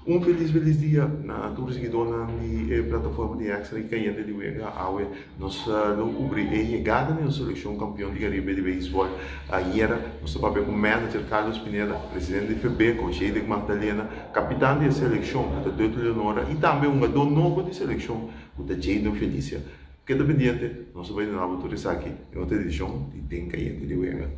Un felis felis dia na tur siguidónan di e plataforma di Extra i Kayente di Wega. Awe nos lo kubri e yegada di nos selekshon kampion di Karibe di beisbòl. Ayera nos ta papia ku manager Carlos Pineda, presidente di Febeko, Jedek Magdalena, kapitan di e selekshon ku ta Dutty Leonora i tambe hungadó nobo di selekshon ku ta Jadon Felicia. Keda pendiente, nos ta bai duna bo tur esaki den otro edishon di Den Kayente di Wega.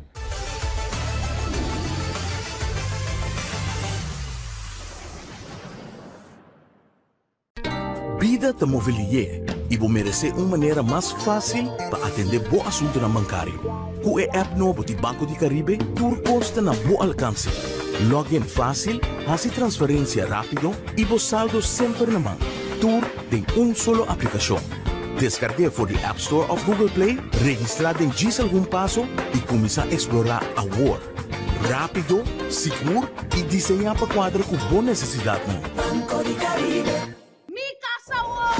Bida ta move lié i bo meresé un manera mas fásil pa atendé bo asuntunan bankario. Ku e app nobo di Banco di Caribe tur kos ta na bo alkanse. Log in fásil, hasi transferensia rápido i bo saldo semper na man. Tur den un solo aplikashon. Deskarg'é for di App Store òf Google Play, registrá den djis algun paso i kuminsá eksplorá awor. Rápido, sigur i diseñá pa kuadra ku bo nesesidatnan. Banco di Caribe. Mi casa awor!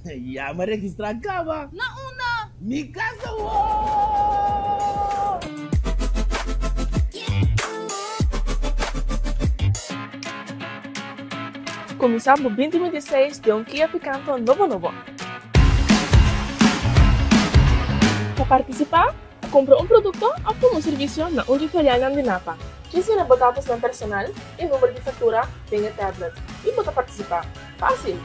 Ya mi a registrá kaba. Na unda? Mi casa awor! Kuminsá bo 2026 den un Kia Picanto nobo nobo. Pa partisipá, kumpra un produkto òf tuma un servisio na un di filialnan di Napa. Djis yena bo datosnan personal i number di faktura den e tablet i bo ta partisipá. Fásil!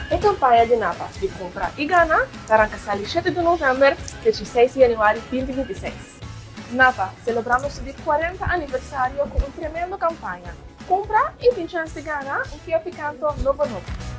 E kampaña di Napa di Kumpra i Gana ta ranka sali shete di novèmber te dieseis di yanüari 2026. Napa, selebrando su di kuarenta aniversario ku un tremendo kampaña. Kumpra i tin chèns di gana un Kia Picanto nobo nobo.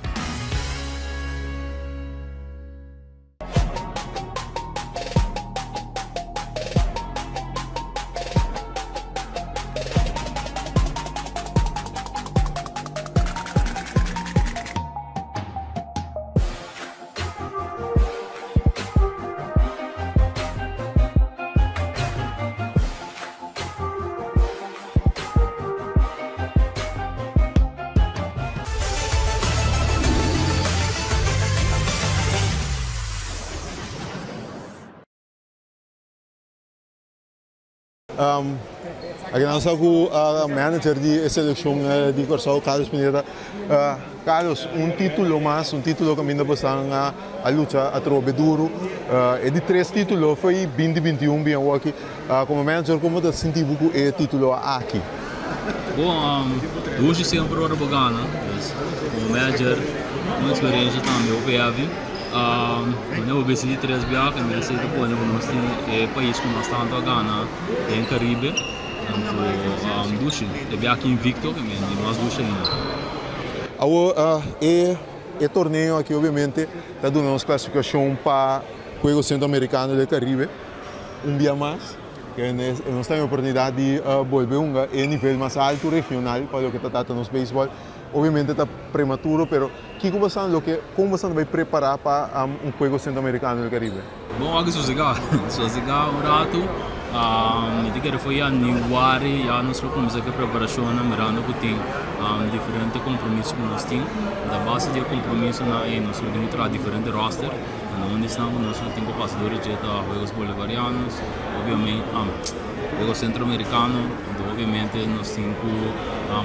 Aki nan sa ku manager di e selekshon di Kòrsou, Carlos Pineda. Carlos, un título mas, un título kaminda bosan a lucha atrobe duru. E di tres título foi binti 21 bien awor aki. Komo manager, komo ta sinti bo ku e título aki? Bon, dushi semper ora bo gana. Dus, komo manager, un eksperensha tambe hopi heavy. Manera bo bisa di tres biaha mi a sey ta pone ku nos tin e pais ku mas tantu a gana den Karibe. Anto dushi, e biaha aki invicto ke men di mas dushi ainda. Awor e e torneo aki obviamente ta duna nos klasifikashon pa Juegos Centroamericano del Caribe un bia mas. Ke nos ta den oportunidat di bolbe hunga e nivel mas altu regional pa loke ta trata nos beisbòl. Obviamente ta prematuro pero Kiko boso loke kon boso ta bai prepará pa un Juego Centroamericano del Caribe? Bon aki sosegá, sosegá un ratu. Mi ta kere for yanüari ya nos lo kuminsá ku e preparashonnan mirando ku tin diferente kompromiso ku nos tin. A base di e kompromisonan ei nos lo tin ku traha diferente roster. Un di esnan ku nos lo tin ku pasa dor dje ta Juegos Bolivarianos, Juegos Centroamericano. Anto obviamente nos tin ku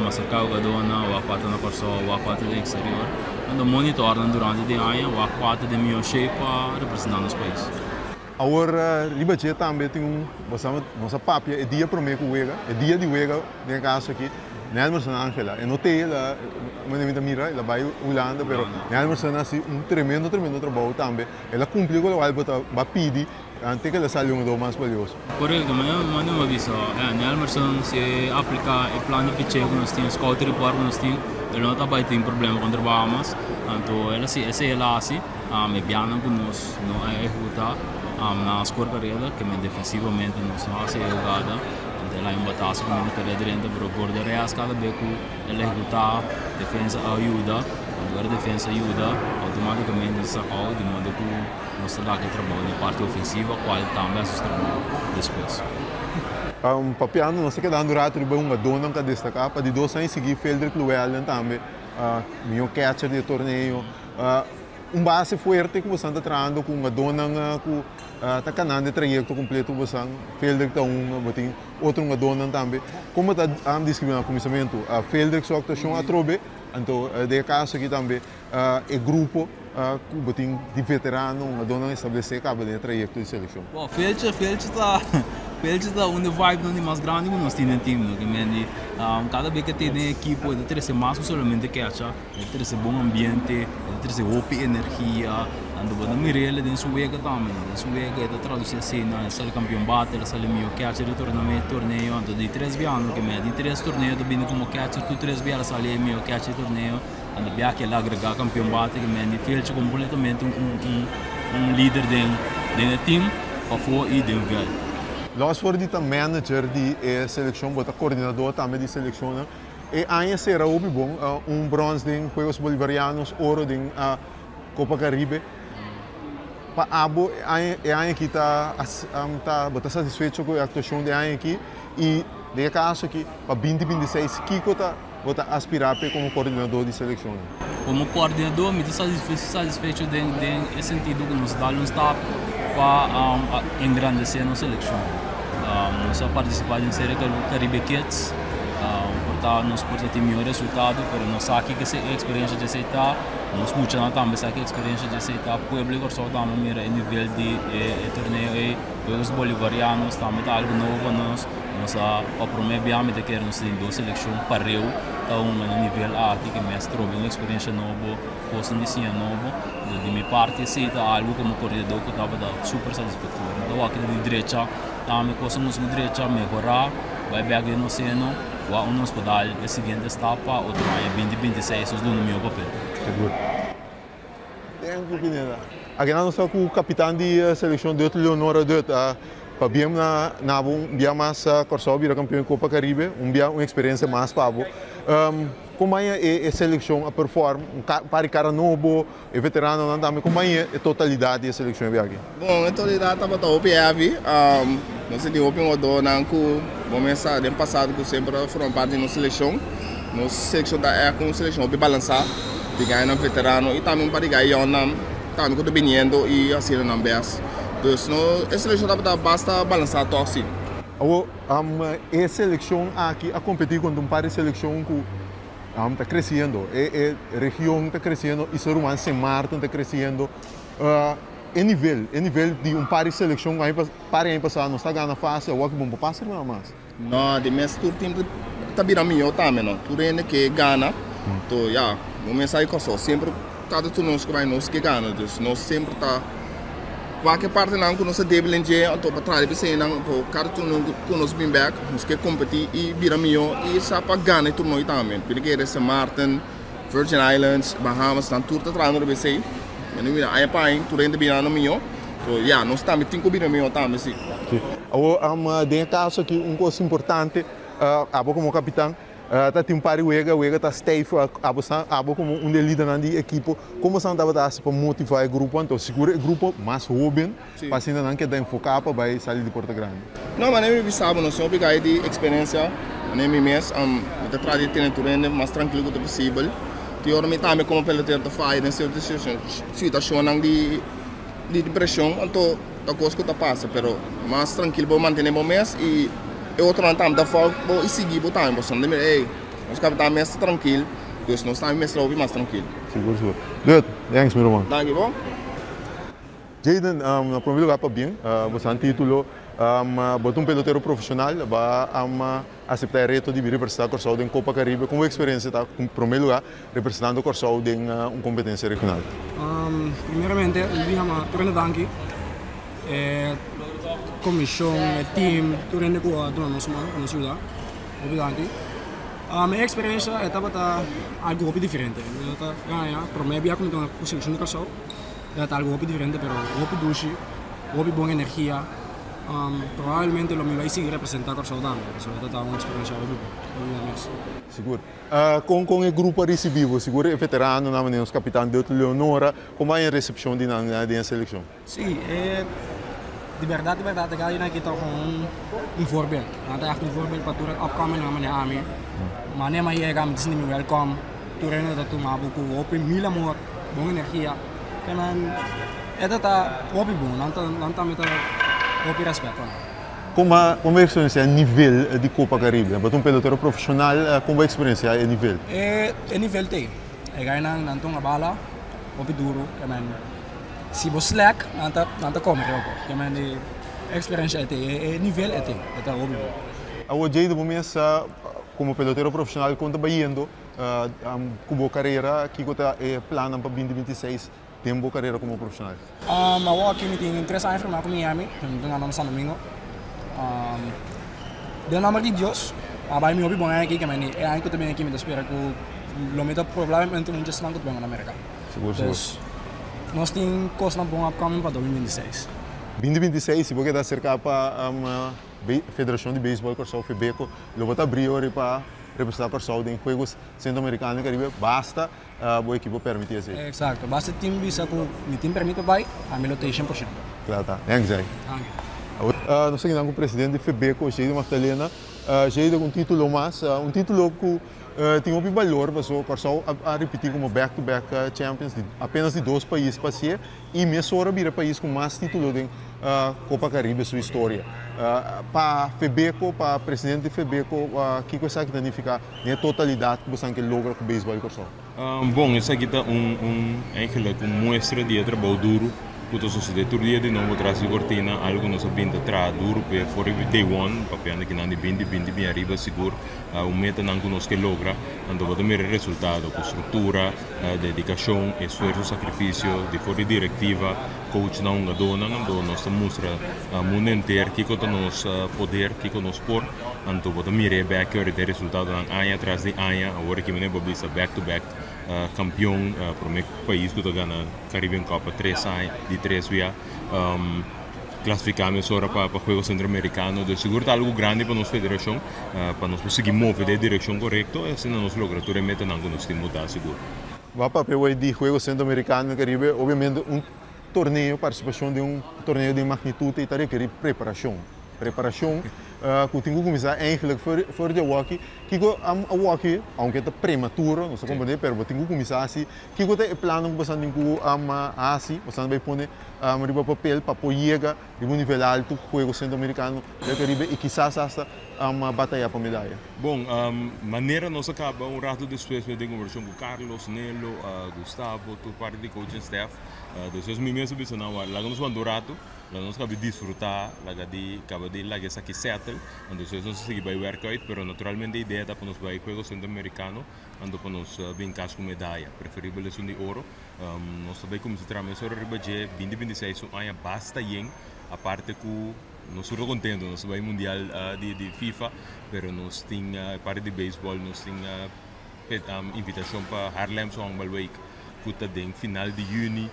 aserká hugadónan, wak kua ta na Kòrsou, wak kua ta den eksterior. Anto monitor nan durante di aña, wak kua ta den mihó shape pa representá nos pais. Awor riba dje tambe tin un, bo sa nos a papia e dia promé ku wega, e dia di wega den e kaso aki, Nelmerson Angela, e no t'e el a, manera mi ta mira, el a bai Hulanda, pero Nelmerson a hasi un tremendo tremendo trabou tambe, el a kumpli ku lokual bo ta bo a pidi Ante ke ta sali un do mas valioso. Korekto, manera mi a bisa, Nelmerson si e aplika e plan di picheo ku nos tin, e scout report ku nos tin, e no ta bai tin problema kontra Bahamas. Anto el a si esei el a hasi, e bianan ku nos no a ehekutá nan a skor kareda, ke men defensivamente nos no hasi e hugada, anto el a haña un bataso ku mi no kere drenta, pero por de rest kada be ku el ehekutá, defensa a yuda, anto ora defensa yuda, outomatikamente nos ta saka out di modo ku. Nos ta laga e trabou den parti ofensiva cual tambe a haci su trabou despues. Papiando nos ta kedando rato riba e hungadónan ku a destaká. Pa di dos aña sigui Feldrick Llewellyn tambe, mihó catcher di e torneo. Un base fuerte ku boso ta trahando ku hungadónan ku ta kanando e trayekto kompleto ku boso. Feldrick ta un, bo tin otro hungadónan tambe. Kon bo ta deskribí na kuminsamentu Feldrick su aktuashon atrobe? Anto den e kaso aki tambe e grupo ku bo tin di veterano, hungadónan establesé kaba den e trayekto di selekshon. Bon, Feltje, Feltje ta, Feltje ta un di vibenan di mas grandi ku nos tin den team no. Ke men di kada bes ke tin den ekipo e ta trese mas ku solamente kecha. E ta trese bon ambiente, e ta trese hopi energia. Anto bo ta mira el den su wega tambe, no? Den su wega e ta traduci asina, e sali campeon bate, el a sali miho catcher di tornamento, torneo. Anto di tres bia no ke mea, di tres torneo ta bini como catcher, tur tres bia el a sali e miho catcher di torneo. Anto bia ke el a agrega campeon bate ke mea di Felcho completamente un un un lider den den e team pafó y den veld. Los for di ta manager di e seleccion, bo ta coordinador tambe di seleccionnan. E aña sera hopi bon, un brons den Juegos Bolivarianos, oro den Copa Caribe. Pa abo e aña aki ta ta bo ta satisfecho ku e aktuashon di e aña aki? I den e kaso aki pa binti 26 kiko ta bo ta aspirá p'e komo koordinadó di selekshonnan? Komo koordinadó mi ta satisfecho den den e sentido ku nos dal un stap pa engrandesé nos selekshon. Nos a partisipá den Serie Caribe Kids. Por ta nos por ta tin mihó resultado, pero nos sa kiko e eksperensia dje esei ta, nos muchanan tambe sa ki eksperensia dje esei ta, pueblo di Kòrsou tambe mira e nivel di e torneo ei, Juegos Bolivarianos tambe ta algu nobo pa nos, nos a pa promé bia mi ta kere nos tin dos selekshon pareu ta hunga na nivel aki ke mes trobe un eksperensia nobo, kosnan di siña nobo, di mi parti esei ta algu komo koredó ku tabata super satisfaktorio, mi ta wak di drecha tambe kosnan nos ku drecha mehorá. Bai bek den nos seno, wak un nos por dal e siguiente stap pa otro aña 2026 nos duna mihó papel. Sigur. Thank you Pineda. Akinan nos ta ku kapitan di selekshon Dut Leonora Dut. Pabien na na bo un bia mas Kòrsou bira kampion di Kopa Karibe, un bia un eksperensia mas pa bo. Kon baña e selekshon a perform? Un par di kara nobo, e veteranonan tambe, kon baña e totalidat di e selekshon e biaha aki? Bon, e totalidat tabata hopi heavy. Nos a tin hopi hugadornan ku bo mes sa den pasado ku semper a forma parti di nos selekshon. Nos selekshon ta ègt un selekshon hopi balansá, di gainan veterano i tambe un par di gai yònnan tambe ku ta biniendo i hasiendo nan bèst. Dus no e selekshon tabata basta balansá tòg si. Awor, e selekshon aki a kompetí kontra un par di selekshon ku ta kresiendo. E region ta kresiendo, Isla Ruman, Sint Maarten ta kresiendo. E nivel, e nivel di un par di selekshon ku aña par di aña pasá nos ta gana fásil, awor ki bo no por pasa riba nan mas. No, di mes tur tim ta bira mihó tambe no. Tur hende ke gana, to ya, bo mes sa e kòrsou semper kada tur nos ku bai nos ke gana, dus nos semper ta wak e partenan ku nos ta débil den dje anto pa traha riba eseinan anto kada turno ku nos bin bèk nos ke kompetí i bira mihó i sa pa gana e turno tambe. Bira kere Sint Maarten. Virgin Islands, Bahamas, nan tur ta trahando riba esei. Mi no mira aña pa aña tur hende birando mihó. So ya, nos tambe tin ku bira mihó tambe si. Si. Awor, den e kaso aki un kos importante, abo komo kapitan ta tin un par di wega, wega ta stijf, abo sa, abo komo un di e lidernan di ekipo, komo esnan tabata hasi pa motivá e grupo? Anto sigur e grupo mas hóben pa asina nan keda enfoká pa bai sali di Porta Grandi. No, manera mi bisa bo, nos tin hopi gai di eksperensia. Manera mi mes, mi ta trata di tene tur hende mas trankil ku ta posibel. Tin ora mi tambe komo pelotero ta faya den sierto situashonnan di di preshon, anto ta kos ku ta pasa, pero mas trankil bo mantene bo mes i e otronan tambe ta fòlg bo i sigui bo tambe. Pasobra nan ta mira, ey, nos kapitan mes ta trankil, dus nos tambe mester hopi mas trankil. Sigur, sigur. Dut, thanks mi ruman. Danki bo. Jayden, na prome lugar pabien bo sa titulo, bo ta un pelotero profesional, bo a acepta e reto di bin representa Kòrsou den Copa Caribe. Kon bo experiencia ta en prome lugar representando Kòrsou den un competencia regional? Primeramente mi bin yama tur hende danki, e comision, e team, tur hende cu a duna nos man pa nos yuda, hopi danki. Mi experiencia e tabata algo hopi diferente, mi ta gaña prome bia cu mi tuma cu seleccion di Kòrsou. Ta algo hopi diferente pero hopi dushi, hopi bon energia. Probablemente lo mi bai sigui representa Kòrsou tambe pasobra ta un eksperensia hopi bon, hopi bon mes. Sigur. Kon kon e grupo a risibi bo? Sigur e veteranonan manera nos kapitan Deutley Leonora, kon bai e resepshon di nan den e selekshon? Si, e di bèrdat di bèrdat e galinan aki ta un un voorbeeld. Nan ta ègt un voorbeeld pa tur e upcoming nan manera ami. Manera mi a yega mi ta sinti mi wèlkòm, tur hende ta tuma bo ku hopi mil amor. Bon energia. Ke men e ta ta hopi bon, nan ta nan tambe ta hopi rèspèt pa nan. Kon bo kon bo eksperensiá e nivel di Kopa Karibe? Bo ta un pelotero profeshonal, kon bo eksperensiá e nivel? E e nivel t'ei. E gainan nan ta hunga bala hopi duru, ke men si bo slèk nan ta nan ta kome riba bo. Ke men e eksperensia e t'ei, e nivel e t'ei, e ta hopi bon. Awor Jayden bo mes komo pelotero profeshonal kon ta bayendo ku bo karera? Kiko ta e plannan pa binti 26 den bo karera komo profeshonal? Awor aki mi tin 3 aña firmá ku Miami, mi ta gana na San Domingo. Den nomber di Dios, a bai mi hopi bon aña aki, ke meni e aña ku ta bini aki mi ta spera ku lo mi ta probablemente un dje esnan ku ta bin na Merka. Sigur, sigur. Dus nos tin kosnan bon upcoming pa 2026. 2026, si bo keda aserká pa Federashon di Beisbòl Kòrsou, FEBEKO, lo bo ta abrí ora pa representá Kòrsou den Juegos Centroamericano i Caribe, basta bo ekipo permití esei. Exacto, basta team bisa ku mi tin permit pa bai, ami lo ta ei 100%. Kla ta. Dank Zay. Danki. Nos ta kinan ku presidente di FEBEKO, Jayden Magdalena. Jayden, un título mas, un título ku tin hopi balor pasobra Kòrsou a ripití komo back to back champions di apenas di dos pais pa hasié i mesora a bira e pais ku mas título den Kopa Karibe su historia. Pa FEBEKO, pa presidente di FEBEKO, kiko esaki ta nifiká den e totalidat ku boso ke logra ku beisbòl di Kòrsou? Bon, esaki ta un un eigenlijk un muestra di e trabou duru ku ta sosodé tur dia di nobo tras di kortina, algu ku nos a bin ta traha duru p'e for di day one, papiando kinan di binti binti bin ariba sigur un metanan ku nos ke logra, anto bo ta mira e resultado ku struktura, dedikashon, esfuerso, sakrifisio di for di direktiva, coachnan, hungadónan, anto nos ta mustra mundu henter kiko ta nos poder, kiko nos por. Anto bo ta mira e bek ahorita e resultadonan aña tras di aña. Awor aki manera bo bisa back to back kampion, prome pais ku ta gana Caribbean Cup pa tres aña, di tres bia. Klasifiká mesora pa Juegos Centroamericano. Dus sigur ta algu grandi pa nos federashon pa nos por sigui move den e direkshon korekto i asina nos logra tur e metanan ku nos tin botá sigur. Bo a papia awor di Juegos Centroamericano i Caribe, obviamente un torneo, partisipashon den un torneo di magnitut ei ta rekerí preparashon. Preparashon ku tin ku kuminsá eigenlijk for di awoki. Kiko awoki, aunke ta prematuro, nos ta komprendé, pero bo tin ku kuminsá hasi. Kiko ta e plannan ku boso tin ku hasi, boso bai pone riba papel pa por yega riba un nivel altu ku Juegos Centroamericano del Caribe i kisas asta batayá pa medaya? Bon, manera nos a kaba un rato despues mi a tin kombersashon ku Carlos, Nelo, Gustavo, tur parti di coaching staff. Despues mi mes a bisa nan, laga nos wanta un rato. Laga nos kaba di disfrutá, laga di kaba di laga esaki settle, anto despues nos a sigui bai wèrk uit, pero naturalmente e idea ta pa nos bai Juegos Centroamericano, anto pa nos bin kas ku medaya, preferibel esun di oro. Nos ta bai kuminsá traha mesora riba dje, binti 26 un aña basta yen, aparte ku nos tur ta kontento, nos ta bai mundial di FIFA, pero nos tin e parti di beisbòl, nos tin invitashon pa Haarlemse Honkbalweek ku ta den final di yüni.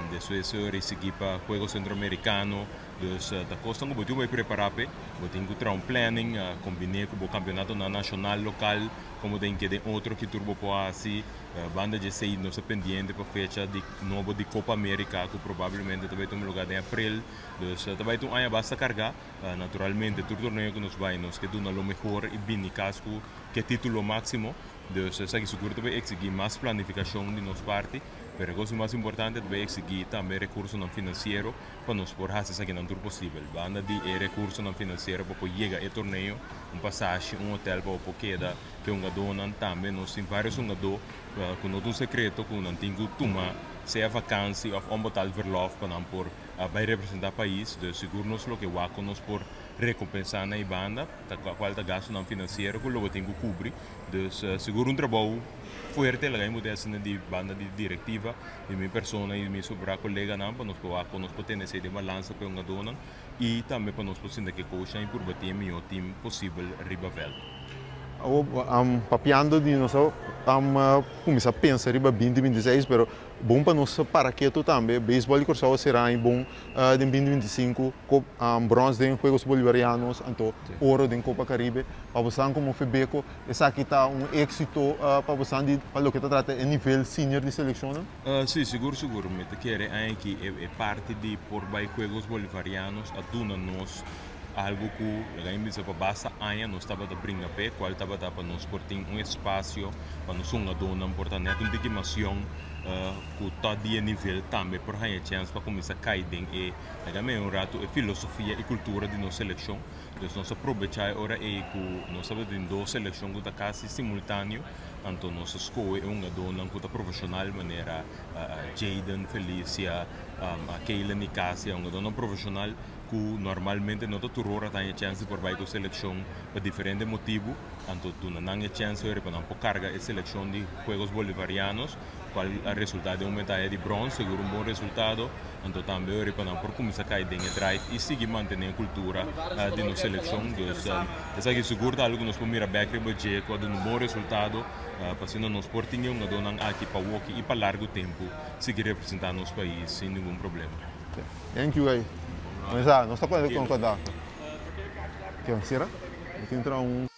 Despues resiguí pa Juegos Centroamericano. Dus ta kosnan ku bo tin ku bai prepará p'e. Bo tin ku traha un planning, kombiné ku bo kampionatonan nashonal, lokal, komo ta inkeda den otro ki tur bo por hasi. Banda dje esei nos ta pendiente pa fecha di nobo di Copa America ku probablemente ta bai tuma lugá den aprel. Dus ta bai ta un aña basta kargá. Naturalmente tur torneo ku nos bai nos ke duna lo mehor i bini kas ku ke título máksimo. Dus esaki sigur ta bai eksigí mas planifikashon di nos parti. Pero e cosa mas importante ta bay exigi tambe recursonan financiero pa nos por haci esakinan tur posibel. Banda di e recursonan financiero pa por yega e torneo, un pasashi, un hotel pa bo por keda cu e hungadornan. Tambe nos tin varios hungador cu no ta un secreto cu nan tin cu tuma sea vakantie of onbetaald verlof pa nan por bay representa pais. Dus sigur nos loke wak cu nos por recompensa na e banda, ta cual ta gastonan financiero cu lo bo tin cu cubri. Dus sigur un trabou. Fuerte laga mi por asina di banda di directiva di mi persona y mi sobra coleganan pa nos por wak con nos por tene esey den balansa pa e hungadornan y tambe pa nos por sinta ke coachnan y purba tin e miho team posibel riba veld. Awor papiando di nos a cuminsa pensa riba binti 26 pero bon pa nos para keto tambe baseball di Corsou a sera aña bon den binti 25 brons den Juegos Bolivarianos anto oro den Copa Caribe pa bo san como Febeco Esaki ta un éxito pa bosan di pa loke ta trata e nivel senior di seleccionnan? Sí, sigur sigur. Mi ta kere aña-aki e parti di por bai Juegos Bolivarianos a duna nos algo ku laga mi bisa pa basta aña nos tabata bringa p'e, kual tabata pa nos por tin un espasio pa nos hungadónan por ta nèt un tiki mas yòn. Ku ta di e nivel tambe por haña chèns pa kuminsá kai den e, laga mi un ratu, e filosofia i kultura di nos selekshon. Dus nos a probechá e ora ei ku nos tabata tin dos selekshon ku ta kasi simultáneo, anto nos a skohe e hungadónan ku ta profeshonal manera Jayden, Felicia, Kaylen Nicasia, hungadónan profeshonal ku normalmente no ta tur ora ta haña chèns di por bai ku selekshon pa diferente motibu. Anto duna nan e chèns ora pa nan por karga e selekshon di Juegos Bolivarianos, kual a resultá den un medaya di brons, segur un bon resultado. Anto tambe ora pa nan por kuminsá kai den e drive i sigui mantené e kultura di nos selekshon. Dus esaki sigur ta algu ku nos por mira bèk riba dje ku a duna un bon resultado pa asina nos por tin e hungadónan aki pa woki i pa largu tempu sigui representá nos pais sin ningun problema. Thank you guys. Nos ta kontakto. Ke, sera? Nos tin tra un.